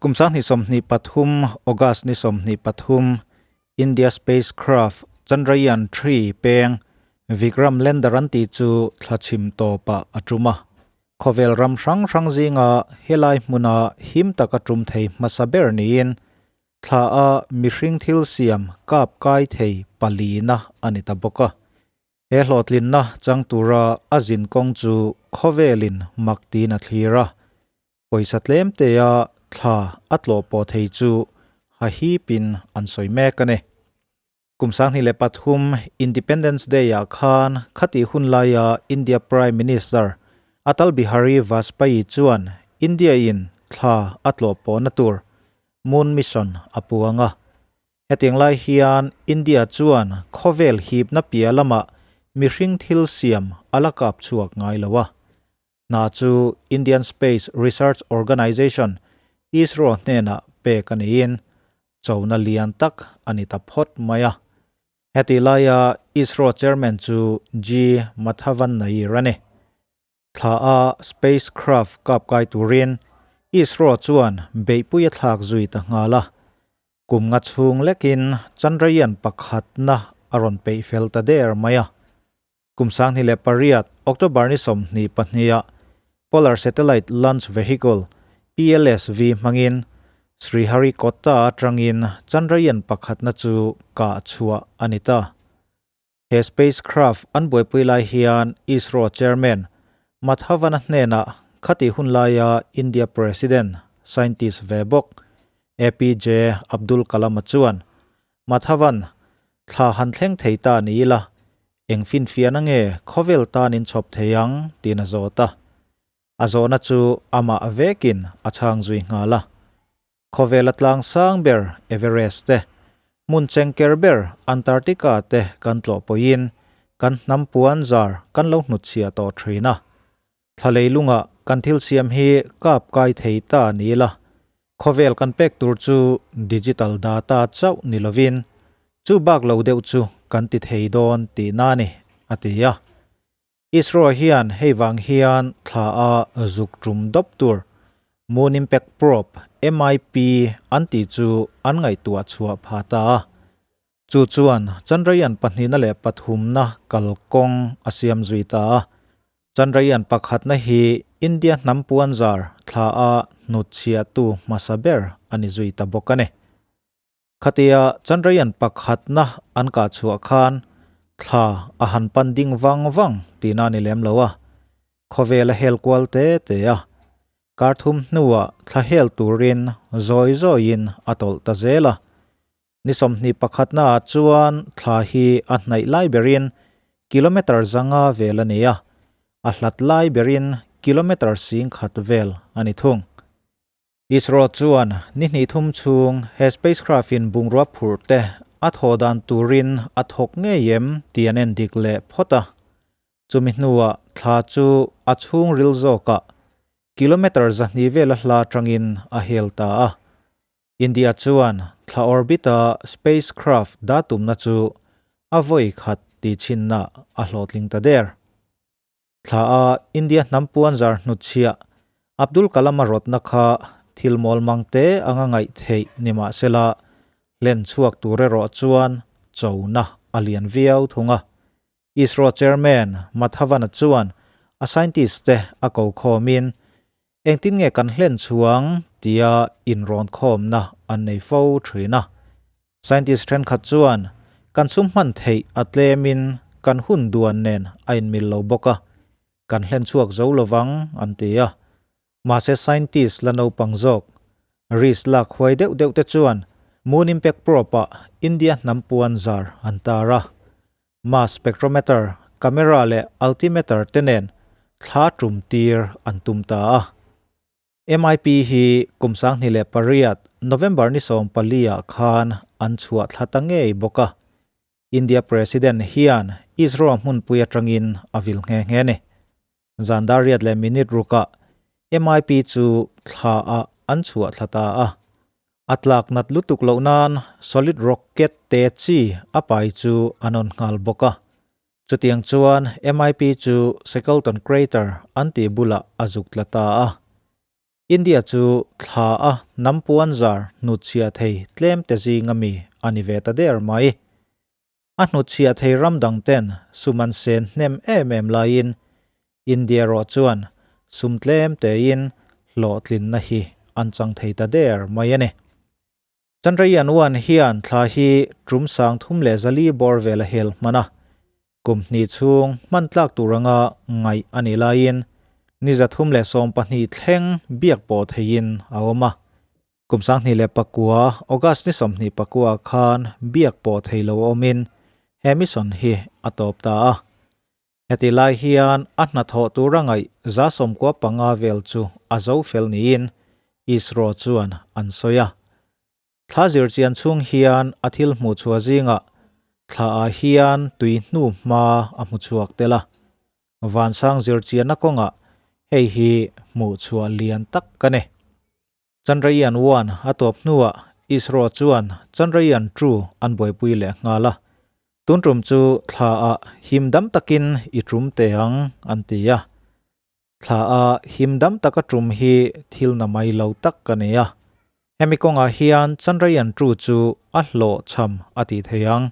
Kum 2023 August ni 23 India spacecraft Chandrayaan 3 peng Vikram lander an tih chu thla chhim tawpah a tum a. Khawvel ram hrang hrang zinga helai hmuna him taka tum thei hmasa ber niin thla a mihring thil siam kap kai thei palina a ni ta bawk a. He hlawhtlinna chang tura a zin kawng chu khawvelin mak tiin a thlir a. Pawisa tlem tea thla a tlawh pawh thei chu hahipin an sawi mek a ni. Kum 2003 Independence Day-ah khan khatih hun laia India Prime Minister Atal Bihari Vajpayee chuan India-in thla a tlawh pawhna tur Moon Mission a puang a. Hetiang lai hian India chuan khawvel hipna piah lamah mihring thil siam a la kap chhuak ngai lo a. Hna chu Indian Space Research Organisation, ISRO, hnenah pek a niin chona lian tak a ni ta phawt mai a. Heti laia ISRO chairman chu G Madhavan Nair a ni. Thla a spacecraft kap kai turin ISRO chuan beihpui a thlak zui ta nghal a. Kum nga chhung lekin Chandrayaan pakhatna a rawn peih fel ta der mai a. Kum 2008 October ni 22 ah Polar Satellite Launch Vehicle, PLSV, hmangin Sriharikota atangin Chandrayaan pakhatna chu kah chhuah a ni ta. He spacecraft an buaipui lai hian ISRO chairman Madhavan-a hnenah khatih hun laia India President, scientist ve bawk APJ Abdul Kalam-a chuan, Madhavan, thla han thleng thei ta ni ila, eng finfiahna nge khawvel tan in chhawp thei ang? tiin a zawt a. A zawhna chu amah vekin a chhang zui nghal a. Khawvela tlang sang ber Everest te, hmun chengker ber Antarctica te kan tlawh pawhin kan hnam puan zar kan lo hnutchhiah tawh thin a. Thla leilungah kan thil siam hi kap kai thei ta ni ila, khawvel kan pek tur chu digital data chauh ni lovin chu bak lo deuh chu kan ti thei dawn tihna a ni, a ti a. ISRO hian hei vang hian thla a zuk tum dawp tur Moon Impact Probe, MIP, an tih chu an ngaihtuah chhuah phah ta a. Chu chuan Chandrayaan pahnihna leh pathumna kalkawng a siam zui ta a. Chandrayaan pakhatna hi India hnam puanzar thla a hnutchhiahtu hmasa ber a ni zui ta bawk a ni. Khatia Chandrayaan pakhatna an kah chhuah khan thla a han pan ding vang vang tihna a ni lem lo a, khawvel a hel kual te te a. Kar thum hnuah thla hel turin zawi zawiin a tawlh ta zel a. Ni 21 ah chuan thla hi a hnaih lai berin kilometre zanga vel a ni a, a hlat lai berin kilometre 10,000 vel a ni thung. ISRO chuan ni hnih thum chhung he spacecraft in bungrua phurh te a thaw dan turin a thawk ngei em tih an en dik leh phawt a. Chumi hnuah thla chu a chhung ril zawkah kilometre 200 vel a hla atangin a hel ta a. India chuan thla orbit a spacecraft dah tumna chu a vawi khat tih chhinna a hlawhtling ta der. Thla a India hnam puanzar hnutchhiah Abdul Kalam-a rawtna kha thil mawl mang te anga ngaih theih ni mah sela hlen chhuak tur erawh chuan chona a lian viau thung a. ISRO chairman Madhavan-a chuan a scientist te a ko khawmin engtin nge kan hlen chhuang tia inrawn khawmna an nei fo thin a. Scientist thenkhat chuan kan sum hman theih a tlemin kan hun duan nen a inmil lo bawk a, kan hlen chhuak zo lovang an ti a. Mahse scientist la naupang zawk, risk lak huai deuh deuh te chuan Moon Impact Probe-ah India hnam puan zar an tar a. Mass spectrometer, camera leh altimeter te nen thla tum tir an tum ta a. MIP hi kum 2008 November ni 14 ah khan an chhuah thla ta ngei bawk a. India President hian ISRO hmunpui atangin a vil nghe nghe ni. Zan dar riat leh minute rukah MIP chu thla ah an chhuah thla ta a. A tlak nat lutuk loh nan solid rocket te chi a pai chu an on nghal bawk a. Chutiang chuan MIP chu Shackleton Crater an tih bulah a zuk tla ta a. India chu thla a hnam puanzar hnutchhiah thei tlem te zinga mi a ni ve ta der mai. A hnutchhiah thei ram dang ten sum an sen hnem em em laiin India erawh chuan sum tlem tein hlawhtlinna hi an chang thei ta der mai a ni. Chandrayaan one hian thla hi tum 34 bawr vel a hel hman a, kum hnih chhung hman tlak tur anga ngaih a nih laiin ni 312 thleng biak pawh theihin a awm a. Kum 2009 August ni 29 khan biak pawh thei lo awmin he mission hi a tawp ta a. Heti lai hian a hnathawh tura ngaih 95 vel chu a zo fel niin ISRO chuan an sawi a. Thla zirchian chhung hian a thil hmuh chhuah zingah thla ah hian tui hnu hma a hmu chhuak tel a. Vansang zirchianna kawngah hei hi hmuh chhuah lian tak a ni. Chandrayaan one a tawp hnuah ISRO chuan Chandrayaan two an buaipui leh nghal a, tun tum chu thla ah him dam takin i tum teh ang an ti a. Thla ah him dam taka tum hi thil na mai lo tak a ni a, hemi kawngah hian Chandrayaan two chu a hlawhchham a tih thei ang.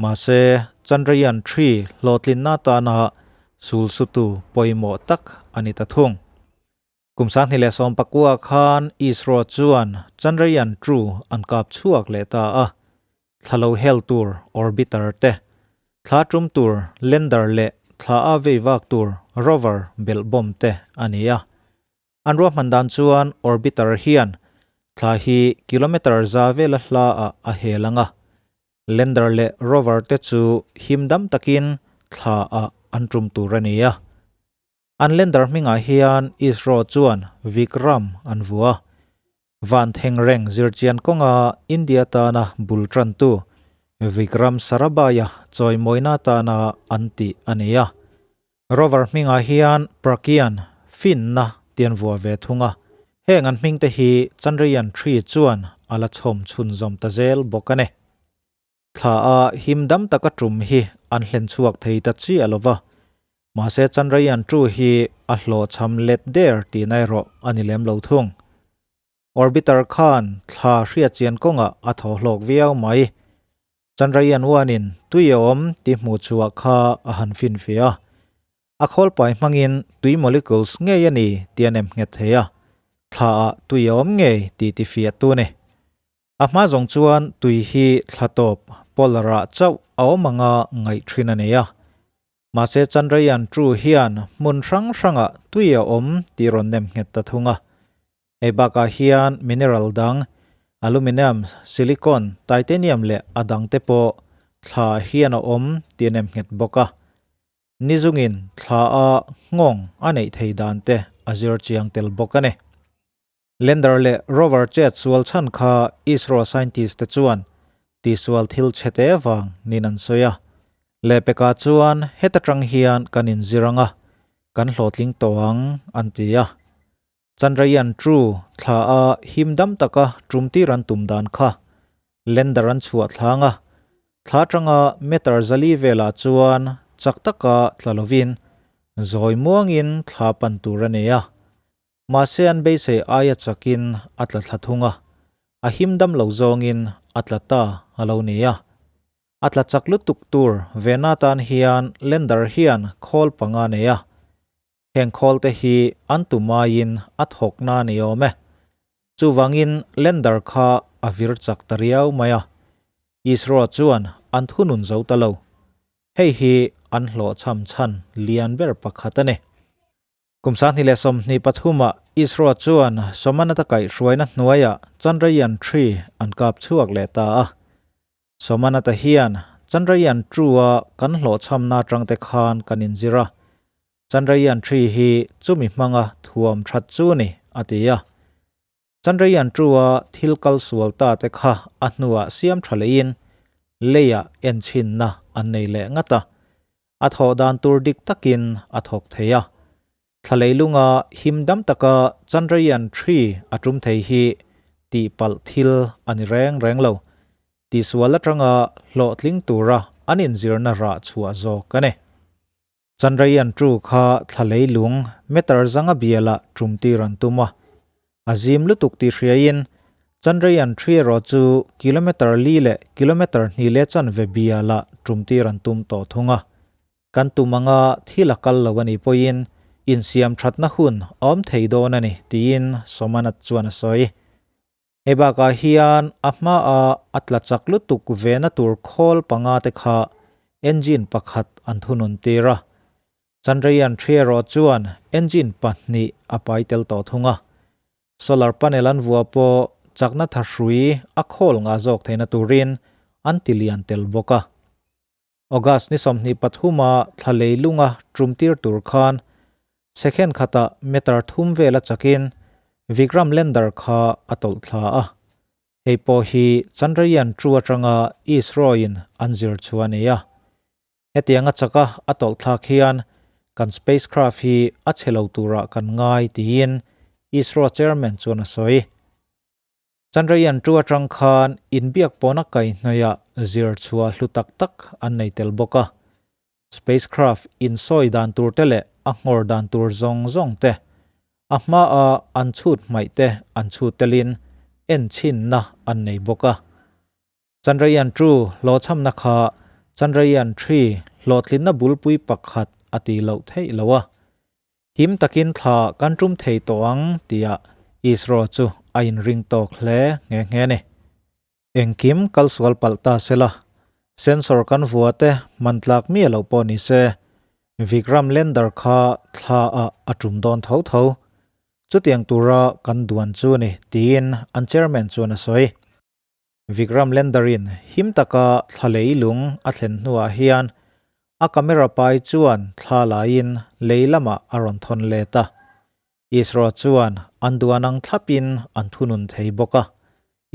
Mahse, Chandrayaan three hlawhtlinna atana sulsutu pawimawh tak a ni ta thung. Kum 2019 khan ISRO chuan Chandrayaan two an kap chhuak leh ta a, thla lo hel tur orbiter te, thla tum tur lander leh thla a vei vak tur rover belh bawm te a ni a. An ruahman dan chuan orbiter hian thla hi kilometer za vela hla ah a hel ang a, lander leh rover te chu him dam takin thla ah an tum tur a ni a. An lander hmingah hian ISRO chuan Vikram an vua. Van Thengreng zirchian kawnga India tana bul tantu Vikram Sarabhai-a chawimawina tana an tih a ni a. Rover hmingah hian Pragyan, finna, tih an vua ve thung a. Heng an hmingte hi Chandrayaan three chuan a la chhawm chhunzawm ta zel bawk a ni. Thla a him dam taka tum hi an hlen chhuak thei ta chiah lo va, mahse Chandrayaan two hi a hlawhchham let der tih na erawh a ni lem lo thung. Orbiter khan thla hriatchian kawngah a thaw hlawk viau mai. Chandrayaan one in tui a awm tih hmuh chhuah kha a han finfiah a, a khawlpai hmangin tui molecules ngei a ni tih a nem nghet thei a, thla ah tui a awm ngei tih tifiah tu a ni. A hma zawng chuan tui hi thla tawp polar ah chauh a awm anga ngaih thin a nei a. Mahse Chandrayaan two hian hmun hrang hrangah tui a awm tih rawn nem nghet ta thung a. Hei bakah hian mineral dang aluminium, silicon, titanium leh a dang te pawh thla hian a awm tih a nem nghet bawk a. Ni zungin thla a nghawng a neih thei dan te a zir chiang tel bawk a ni. Lander leh rover chet sual chhan kha ISRO scientist te chuan tihsual thil chhe te vang niin an sawi a. Lehpekah chuan heta tang hian kan inzir ang a, kan hlawhtling tawh ang an ti a. Chandrayaan two thla a him dam taka tum tir an tum dan kha lander an chhuah thlang a, thla tanga meter zali velah chuan chak taka tla lovin zawi muangin thla pan tur a nei a. Mahse an beisei aia chakin a tla thla thung a, a him dam lo zawngin a tla ta a lo ni a. A tla chak lutuk tur vena tan hian lander hian khawl panga nei a. Heng khawl te hi an tumaiin a thawk na ni awm e. Chuvangin lander kha a vir chak ta riau mai a. ISRO chuan an thunun zo ta lo. Hei hi an hlawhchham chhan lian ber pakhat a ni. Kum 2023 ah ISRO chuan Somanatha kaihhruaina hnuaiah Chandrayaan three an kap chhuak leh ta a. Somanatha hian Chandrayaan two a kan hlawhchhamna atangte khan kan inzir a, Chandrayaan three hi chumi hmanga thuam that chu ni, a ti a. Chandrayaan two a thil kal sual ta te kha a hnuah siam tha leiin leiah enchhinna an nei leh ngat a, a thawh dan tur dik takin a thawk thei a. Thla leilunga him dam taka Chandrayaan three a tum thei hi tihpalh thil a ni reng reng lo. Tihsual atanga hlawhtling tura an inzirna rah chhuah zawk a ni. Chandrayaan two kha thla leilung meter zanga bialah tum tir an tum a. A zim lutuk tih hriain Chandrayaan three erawh chu kilometre li leh kilometre hnih leh chanve bialah tumtir an tum tawh thung a. Kan tum anga thil a kal lo a nih pawhin insiam thatna hun a awm thei dawn a ni, tiin Somanath chuan a sawi. Hei bakah hian a hmaa a tla chak lutuk vena tur khawl panga te kha engine pakhat an thunun tir a. Chandrayaan three erawh chuan engine pahnih a pai tel tawh thung a. Solar panel an vuah pawh chakna thahrui a khawl ngah zawk theihna turin an ti lian tel bawk a. August ni 23 a thla leilunga tumtir tur khan second khata meter thum vela chakin Vikram lander kha a tawlh thla a. Hei pawh hi Chandrayaan 2 atanga ISRO in an zir chu a ni a. Hetianga chaka a tawlh thlak hian kan spacecraft hi a chhe lo turah kan ngai tiin ISRO chairman chuan a sawi. Chandrayaan 2 atang khan inbiak pawna kaihhnawih zir chhuah hlu tak tak an nei tel bawk a. Spacecraft insawi dan tur te leh a nghawr dan tur zawng zawng te, a hmaa an chhut hmaih te an chhut telin en chhinna an nei bawk a. Chandrayaan 2 hlawhchhamna kha Chandrayaan 3 hlawhtlinna bulpui pakhat a ti loh theih lo a. Him takin thla kan tum thei tawh ang tia ISRO chu a inring tawk hle nghe nghe a ni. Engkim kal sual palh ta sela, sensor kan vua te hman tlak miah loh pawh ni se, Vikram lander kha thla ah a tum dawn tho tho. Chutiang tura kan duan chu a ni tiin an chairman chuan a sawi. Vikram lander-in him taka thla leilung a thlen hnuah hian a camera pai chuan thla laiin lei lamah a rawn thawn let a. ISRO chuan an duan ang thlapin an thunun thei bawk a.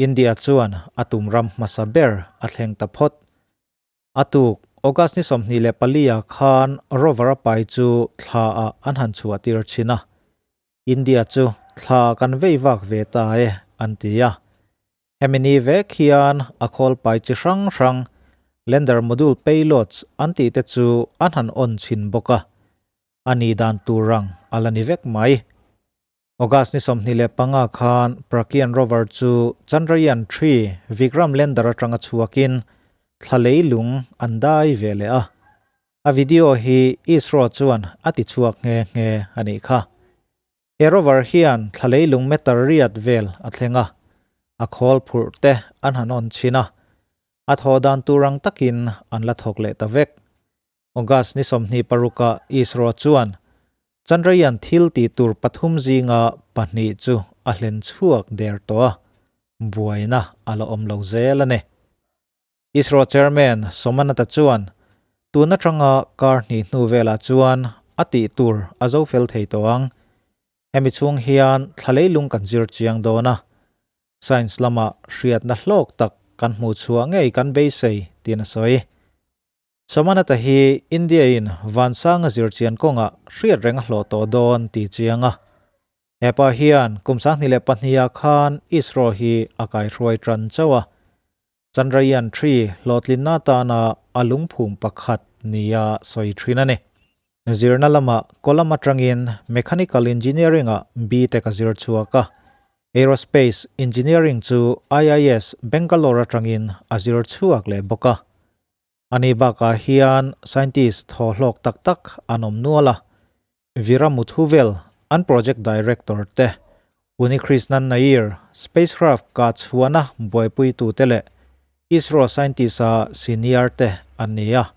India chuan a tum ram hmasa ber a thleng ta phawt. A tuk, August ni 24 ah khan rover a pai chu thla ah an han chhuah tir thin a. India chu thla kan vei vak ve ta e an ti a. Hemi ni vek hian a khawl pai chi hrang hrang, lander module payloads an tih te chu an han on chhin bawk a. A nih dan tur ang a la ni vek mai. August ni 25 khan Pragyan rover chu Chandrayaan 3 Vikram lander atanga chhuakin thla leilung an dai ve leh a. A video hi ISRO chuan a ti chhuak nghe nghe a nih kha. He rover hian thla leilung meter riat vel a thleng a, a khawl phurh te an han on chhin a, a thaw dan tur ang takin an la thawk leh ta vek. August ni 26 ah ISRO chuan Chandrayaan thil tih tur pathum zinga pahnih chu a hlen chhuak der tawh a, buaina a la awm lo zel a ni. ISRO chairman Somanatha chuan tun atanga kar hnih hnu velah chuan a tih tur a zo fel thei tawh ang. Hemi chhung hian thla leilung kan zir chiang dawn a, science lama hriatna hlawk tak kan hmuh chhuah ngei kan beisei tiin a sawi. Somanatha hi India-in Vansanga zirchian kawngah hriat reng a hlawh tawh dawn tih chiang a. Hepa hian kum 2002 ah khan ISRO hi a kaihruai tan chauh a. Chandrayaan 3 hlawhtlinna atana a lungphum pakhat nia sawi thin a ni. Zirna lamah Kollam atangin Mechanical Engineering-ah B-Tech a zir chhuak a. Aerospace Engineering chu IIS Bangalore atangin a zir chhuak leh bawk a. Ani bakah hian scientist thaw hlawk tak tak an awm nual a. Veera Muthuvel, an project director te, Unnikrishnan Nair, spacecraft kah chhuahna buaipuitute leh ISRO scientist-a senior te an ni a.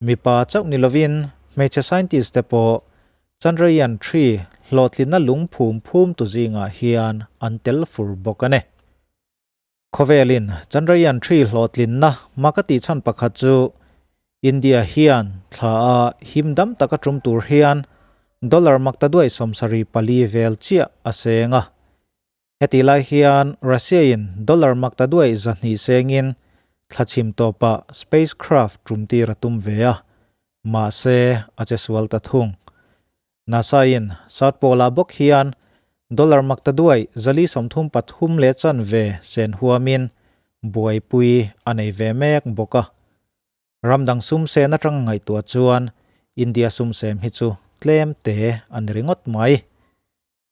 Mipa chauh ni lovin hmeichhe scientist te pawh Chandrayaan 3 hlawhtlinna lungphum phum tu zingah hian an tel fur bawk a ni. Khawvelin Chandrayaan 3 hlawhtlinna hma ka tih chhan pakhat chu India hian thla a him dam taka tum tur hian dollar makta duai 74 vel chiah a seng a. Heti lai hian Russia in dollar makta duai 200 sengin thla chhim tawpa spacecraft tum tir a tum ve a, mahse a che sual ta thung. NASA in South Pole ah bawk hian dollar makta duai 433 leh chanve sen huamin buaipui a nei ve mek bawk a. Ramdang sum sen atang ngaihtuah chuan India sum sem hi chu tlem te an ringawt mai.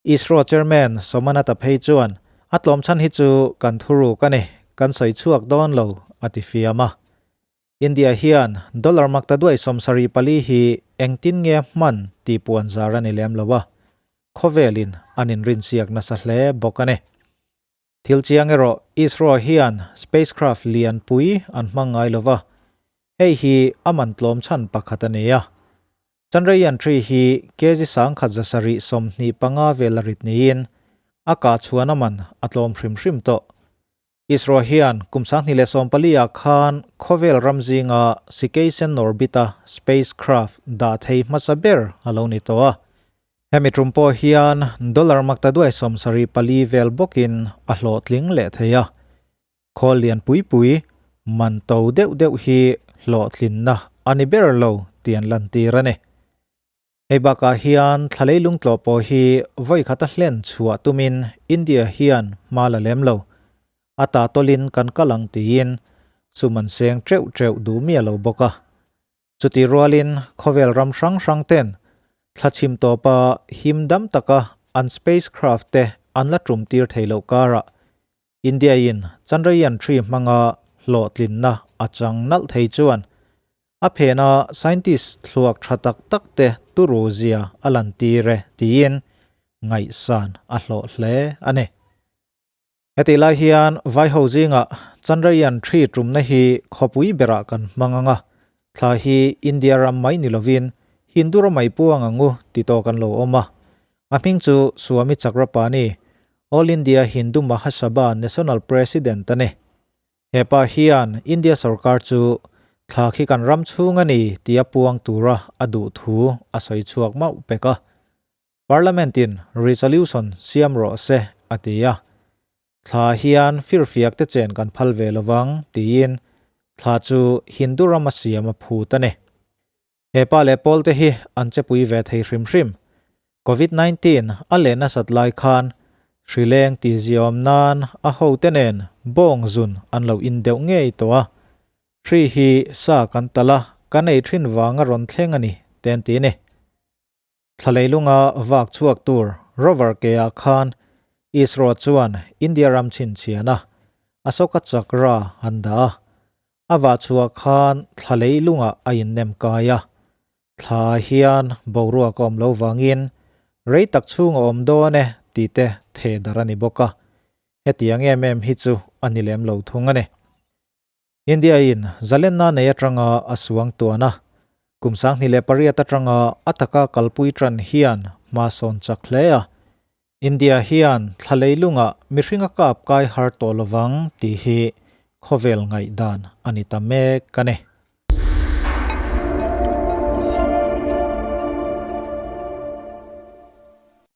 ISRO Chairman Somanatha phei chuan, A tlawm chhan hi chu kan thuruk a ni, kan sawi chhuak dawn lo, a ti fiam a. India hian dollar makta duai 74 hi engtin nge hman tih puan zar a ni lem lo a, khawvelin an inrinsiak nasa hle bawk a ni. Thil chiang erawh ISRO hian spacecraft lian pui an hmang ngai lo va, hei hi a man tlawm chhan pakhat a ni a. Chandrayaan 3 hi kg 1125 vel a rit niin a kah chhuan a man a tlawm hrim hrim tawh. ISRO hian kum 2014 ah khan khawvel ram zinga Sikeisen orbit-a spacecraft dah thei hmasa ber a lo ni tawh a. Hemi tum pawh hian dollar maktaduai 74 vel bawkin a hlawhtling leh thei a. Khawl lian pui pui, man to deuh deuh hi hlawhtlinna a ni ber lo tih an lantir a ni. Hei bakah hian thlalei lungtlawh pawh hi vawi khata hlen chhuah tumin India hian hma la lem lo. A ta tawlin kan kal ang tiin sum an seng teuh teuh duh miah lo bawk a. Chutih rualin khawvel ram hrang hrang ten thlachhim tawpa him dam taka an spacecraft te an la tum tir thei loh karah India in Chandrayaan 3 hmanga hlawhtlinna a chang nalh thei chuan a phena scientist thluak tha tak tak te turu zia a lan tir e tiin ngaihsan a hlawh hle a ni. Hetih lai hian Vaiho zingah Chandrayaan 3 tumna hi khawpui berah kan hmang ang a, thla hi India ram mai ni lovin Hindu ramai puang ang u ti tawh kan lo awm a. A hming chu Swami Chakrapani, All India Hindu Mahasabha National President a ni. He pa hian India sorkar chu thla khi kan ram chhung a ni tia puang tura a duh thu a sawi chhuak mauh pek a. Parliament in resolution siam rawh se a ti a, thla hian firfiak te chen kan phal ve lovang tiin thla chu Hindu rama siam a phut a ni. He pa leh pawl te hi an che pui ve thei hrim hrim. Covid 19 a leh nasat lai khan hrileng tih ziaawm nan a ho te nen bawng zun an lo in deuh ngei tawh a. Hri hi sa kan talh a, kan ei thin vang a rawn thleng a ni te an ti a ni. Thlaleilunga vak chhuak tur rover ke ah khan ISRO chuan India ram chhinchhiahna Ashoka Chakra an dah a. A vah chhuah khan thlaleilungah a innem kai a. Thla hian boruak a awm lo vangin rei tak chhung a awm dawn e tih te theh darh a ni bawk a. Hetiang em em hi chu a ni lem lo thung a ni. India in zalenna nei atanga a suang tuan a, kum 2008 atanga a taka kalpui tan hian hma sawn chak hle a. India hian thla leilungah mihring a kap kai har tawh lovang tih hi khawvel ngaihdan a ni ta mek a ni.